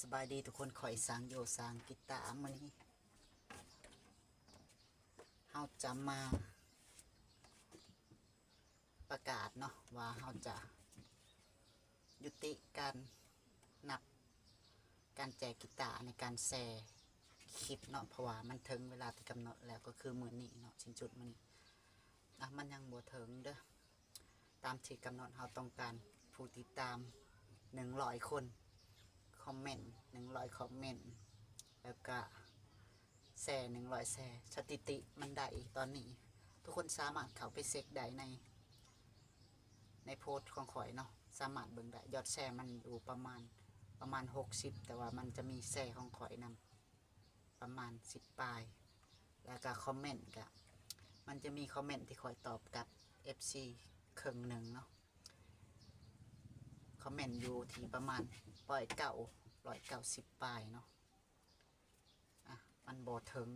ສະບາຍດີທຸກຄົນ, ຂ້ອຍຊ່າງໂຢຊ່າງກິຕາ. ມື້ນີ້ເຮົາຈະມາປະກາດເນາະ ວ່າເຮົາຈະຍຸຕິການນັບການແຈກກິຕາໃນການແຊຄລິບເນາະ, ເພາະວ່າມັນເຖິງເວລາທີ່ກຳນົດແລ້ວ ກໍຄືມື້ນີ້ເນາະ, ສິ້ນສຸດມື້ນີ້. ອ່ະ ມັນຍັງບໍ່ເຖິງເດີ້ ຕາມທີ່ກຳນົດ. ເຮົາຕ້ອງການຜູ້ຕິດຕາມໜຶ່ງຮ້ອຍຄົນ, ຄອມເມັນໜຶ່ງຮ້ອຍຄອມເມັນ ແລ້ວກະແຊໜຶ່ງຮ້ອຍແຊ. ສະຖິຕິມັນໄດ້ຕອນນີ້ ທຸກຄົນສາມາດເຂົ້າໄປເຊັກໄດ້ໃນ ໃນໂພສຂອງຂ້ອຍເນາະ, ສາມາດເບິ່ງໄດ້. ຍອດແຊມັນຢູ່ປະມານ ປະມານຫົກສິບ, ແຕ່ວ່າມັນຈະມີແຊຂອງຂ້ອຍນຳ ປະມານສິບປາຍ, ແລ້ວກະຄອມເມັນກະ ມັນຈະມີຄອມເມັນທີ່ຂ້ອຍຕອບກັບເອັຟຊີເຄິ່ງໜຶ່ງເນາະ, ຄອມເມັນຢູ່ທີ່ປະມານຮ້ອຍເກົ້າ ຮ້ອຍເກົ້າສິບປາຍເນາະ. ອ່ະ ມັນບໍ່ເຖິງ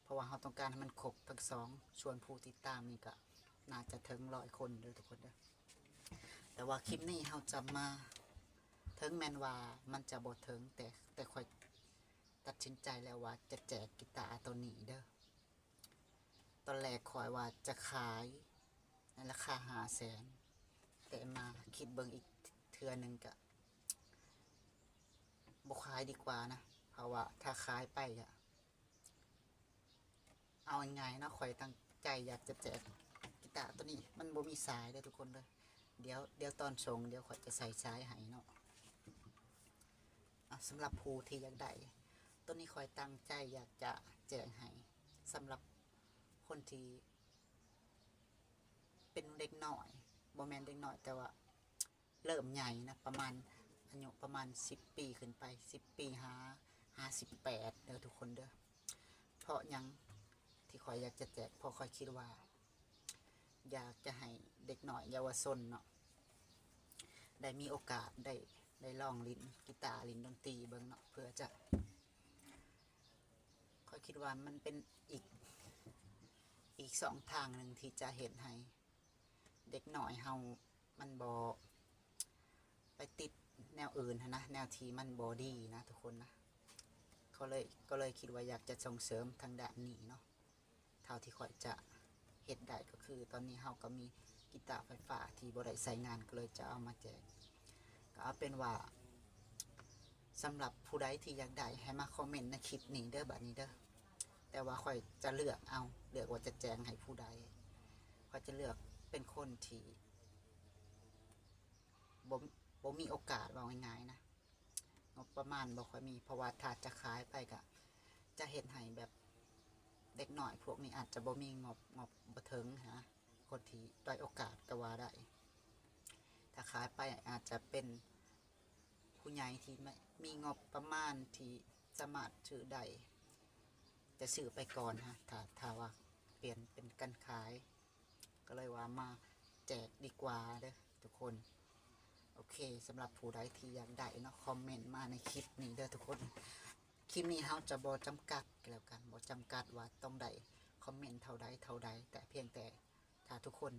ເພາະວ່າເຮົາຕ້ອງການໃຫ້ມັນຄົບທັງສອງ. ສ່ວນຜູ້ຕິດຕາມນີ້ກະໜ້າຈະເຖິງຮ້ອຍຄົນເດີ້ທຸກຄົນເດີ້. ແຕ່ວ່າຄລິບນີ້ເຮົາຈະມາ ເຖິງແມ່ນວ່າມັນຈະບໍ່ເຖິງ ແຕ່ ແຕ່ຂ້ອຍຕັດສິນໃຈແລ້ວວ່າຈະແຈກກິຕາໂຕນີ້ເດີ້. ຕອນແລກຂ້ອຍວ່າຈະຂາຍໃນລາຄາຫ້າແສນ, ແຕ່ມາຄິດເບິ່ງອີກເທື່ອໜຶ່ງກະບໍ່ຂາຍດີກວ່ານະ, ເພາະວ່າຖ້າຂາຍໄປກະ ເອົາງ່າຍໆເນາະ, ຂ້ອຍຕັ້ງໃຈຢາກຈະແຈກກິຕາໂຕນີ້, ມັນບໍ່ມີສາຍເດີ້ທຸກຄົນເດີ້. ດຽວ ດຽວຕອນສົ່ງ ດຽວຂ້ອຍຈະໃສ່ສາຍໃຫ້ເນາະ. ອ່ະ ສຳລັບຜູ້ທີ່ຢາກໄດ້ໂຕນີ້ ຂ້ອຍຕັ້ງໃຈຢາກຈະແຈກໃຫ້ສຳລັບຄົນທີ່ເປັນເດັກນ້ອຍ, ບໍ່ແມ່ນເດັກນ້ອຍ ແຕ່ວ່າ ເລີ່ມໃຫຍ່ນະ ປະມານ ອາຍຸປະມານສິບປີຂຶ້ນໄປ, ສິບປີຫາ ຫາສິບແປດເດີ້ທຸກຄົນເດີ້. ເພາະຫຍັງທີ່ຂ້ອຍຢາກຈະແຈກ? ເພາະຂ້ອຍຄິດວ່າ ຢາກຈະໃຫ້ເດັກນ້ອຍເຍົາວະຊົນເນາະ ໄດ້ມີໂອກາດໄດ້ ໄດ້ລອງຫຼິ້ນກິຕາ ຫຼິ້ນດົນຕີເບິ່ງເນາະ, ເພື່ອຈະ ຂ້ອຍຄິດວ່າມັນເປັນອີກ ອີກຊ່ອງທາງໜຶ່ງທີ່ຈະເຮັດໃຫ້ເດັກນ້ອຍເຮົາ ມັນບໍ່ໄປຕິດແນວອື່ນຫັ້ນນະ, ແນວທີ່ມັນບໍ່ດີນະທຸກຄົນນະ. ກໍເລີຍ ກໍເລີຍຄິດວ່າຢາກຈະສົ່ງເສີມທາງດ້ານນີ້ເນາະ, ເທົ່າທີ່ຂ້ອຍຈະເຮັດໄດ້. ກໍຄືຕອນນີ້ເຮົາກໍມີກິຕາໄຟຟ້າທີ່ບໍ່ໄດ້ໃຊ້ງານ ກໍເລີຍຈະເອົາມາແຈກ. ກໍເອົາເປັນວ່າ ສຳລັບຜູ້ໃດທີ່ຢາກໄດ້ ໃຫ້ມາຄອມເມັນໃນຄລິບນີ້ເດີ້ ບາດນີ້ເດີ້. ແຕ່ວ່າຂ້ອຍຈະເລືອກເອົາ ເລືອກວ່າຈະແຈກໃຫ້ຜູ້ໃດ. ຂ້ອຍຈະເລືອກເປັນຄົນທີ່ບໍ່ ບໍ່ມີໂອກາດ ເວົ້າງ່າຍໆນະ, ງົບປະມານບໍ່ຄ່ອຍມີ, ເພາະວ່າຖ້າຈະຂາຍໄປກະຈະເຮັດໃຫ້ແບບເດັກນ້ອຍພວກນີ້ອາດຈະບໍ່ມີງົບ, ງົບບໍ່ເຖິງນະ, ຄົນທີ່ດ້ອຍໂອກາດກໍວ່າໄດ້. ຖ້າຂາຍໄປອາດຈະເປັນ ຜູ້ໃຫຍ່ທີ່ມີງົບປະມານທີ່ສາມາດຊື້ໄດ້ ຈະຊື້ໄປກ່ອນຮະ ຖ້າ ຖ້າວ່າປ່ຽນເປັນການຂາຍ ກໍເລີຍວ່າມາແຈກດີກວ່າເດີ້ທຸກຄົນ. ໂອເຄ ສຳລັບຜູ້ໃດທີ່ຢາກໄດ້ເນາະ ຄອມເມັນມາໃນຄລິບນີ້ເດີ້ທຸກຄົນ. ຄລິບນີ້ເຮົາຈະບໍ່ຈຳກັດ ກໍແລ້ວກັນ ບໍ່ຈຳກັດວ່າຕ້ອງໄດ້ຄອມເມັນເທົ່າໃດເທົ່າໃດ ແຕ່ພຽງແຕ່ ຖ້າທຸກຄົນ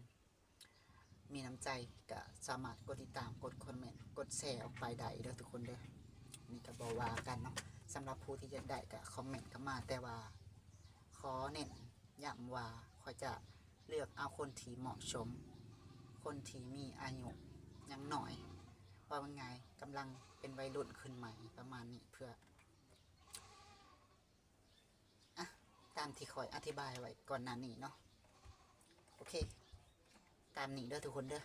ມີນ້ຳໃຈ ກະສາມາດກົດຕິດຕາມ ກົດຄອມເມັນ ກົດແຊອອກໄປໄດ້ເດີ້ທຸກຄົນເດີ້. ນີ້ກະບໍ່ວ່າກັນເນາະ, ສຳລັບຜູ້ທີ່ຢາກໄດ້ກະຄອມເມັນເຂົ້າມາ, ແຕ່ວ່າຂໍເນັ້ນຢ້ຳວ່າ ຂ້ອຍຈະເລືອກເອົາຄົນທີ່ເໝາະສົມ, ຄົນທີ່ມີອາຍຸຍັງນ້ອຍ, ເວົ້າງ່າຍໆ ກຳລັງເປັນໄວລຸ້ນຂຶ້ນໃໝ່ ປະມານນີ້ ເພື່ອ ອ່ະ ຕາມທີ່ຂ້ອຍອະທິບາຍໄວ້ກ່ອນໜ້ານີ້ເນາະ. ໂອເຄ ຕາມນີ້ເດີ້ທຸກຄົນເດີ້.